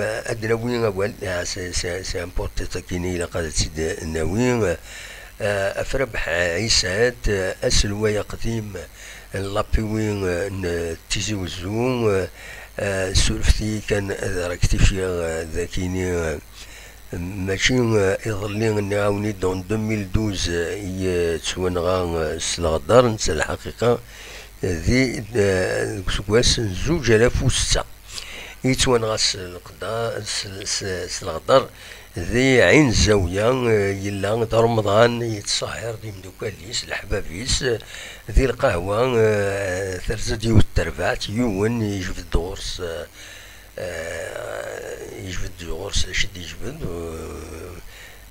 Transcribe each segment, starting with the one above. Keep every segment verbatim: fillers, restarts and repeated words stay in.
Ad d-nawi awal, ah, c'est, c'est, c'est important, akken ilaq ad tt-id-nawi. Ah, ɣef Rabeḥ Ɛisat, ah, aselway aqdim n l'A P W, ah, n Tizi Wezzu, ah, ah, surfet-iyi kan ad rectifier, ah, dakini, ah, mačči, ah, iḍelli, nniɣ-awen-id en deux mille douze, ah, i, ah, yettwanɣa, ah, s leɣder, netta lḥaqiqa, ah, di, ah, deg useggas n zuǧ alaf u setta. Yettwanɣa s leqda-, s, s, s leɣder di Ɛin Zawiya, eh, yella d Remḍan yettṣehhir d imeddukal-is, leḥbab-is, eh, di lqahwa, eh, terza-d yiwet terbaɛt, yiwen yejbed-d ɣur-s, eh, eh, yejbed-d ɣur-s acu d-yejbed, eh,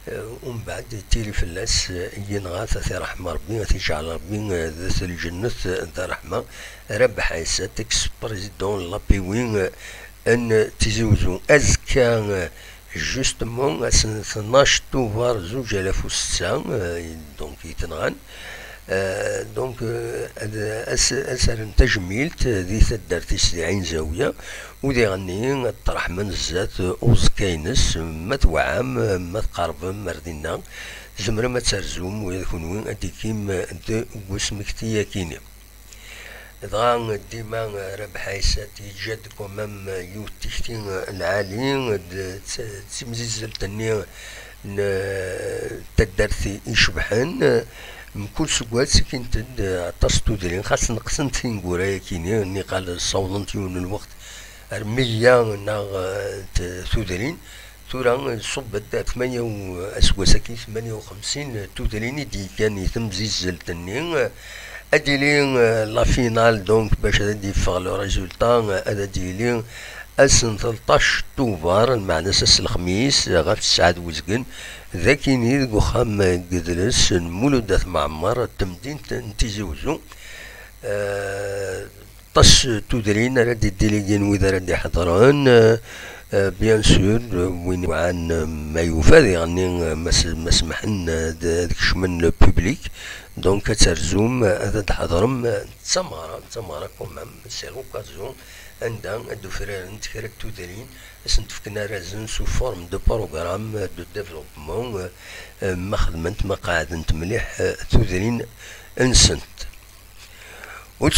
Eh, umbeɛd tili fell-as, eh, yenɣa-t, ad t-iṛḥem Ṛebbi, ad t-iǧɛel Ṛebbi, eh, d at lǧennet, eh, d ṛṛeḥma. Rabeḥ Ɛisat, ex-président n l'A P W, eh, n Tizi Wezzu. Azekka, eh, justement, ass n tnac Tubeṛ zuǧ alaf u setta, eh, donc i t-nɣan. Eh, donc, eh, ad, as, as rren tajmilt, eh, di taddart-is di Ɛin Zawiya, u diɣenni ad t-ṛeḥmen zdat, eh, uẓekka-ines, ma twɛam, eh, ma tqerbem ar dinna, tzemrem ad terzum, ula d kunwi ad d-tikim, eh, deg usmekti-akini. Dɣa dima, eh, Rabeḥ Ɛisat yeǧǧa-d quand même, eh, yiwet tikti, eh, lɛali, eh, d, d, d timzizzelt-nni n, eh, taddart icebḥen, eh, mkul seggas kkint-d, eh, aṭas n tudrin, xas neqsent tineggura-yakini, niqal ssawḍent yiwen n lweqt ar meyya neɣ, eh, t-, tudrin. Tura, eh, ṣubb-d ar tmanya u, aseggas-agi, tmanya u xemsin tudrin i d-yekkan i temzizzelt-nni. Ad d-yili, eh, la finale, donc, bac ad d-yeffeɣ le résultat, eh, ad d-yili ass n tleṭṭac Tubeṛ, lmeɛna ass n lexmis, ɣef tesɛa d uzgen, d akini deg uxxam n yidles n Mulud At Mɛemmer, n temdint n Tizi Wezzu. Eh, aṭas n tudrin ara d-iddiligin wid ara d-iḥeḍren, eh, eh, bien sûr, eh, win iwɛan, eh, ma yufa diɣenni, eh, ma s-, ma semḥen, eh, d, ad kecmen le public, donc ad terzum, eh, ad d-tḥeḍrem, eh, d tameɣra, d tameɣra quand même, c'est l'occasion, anda ad d-ufrarent kra n tudrin, ad sent-fken arrazen sous forme de programme de développement, eh, eh, ma xedment, ma qeɛdent mliḥ, eh, tudrin-nsent. Ur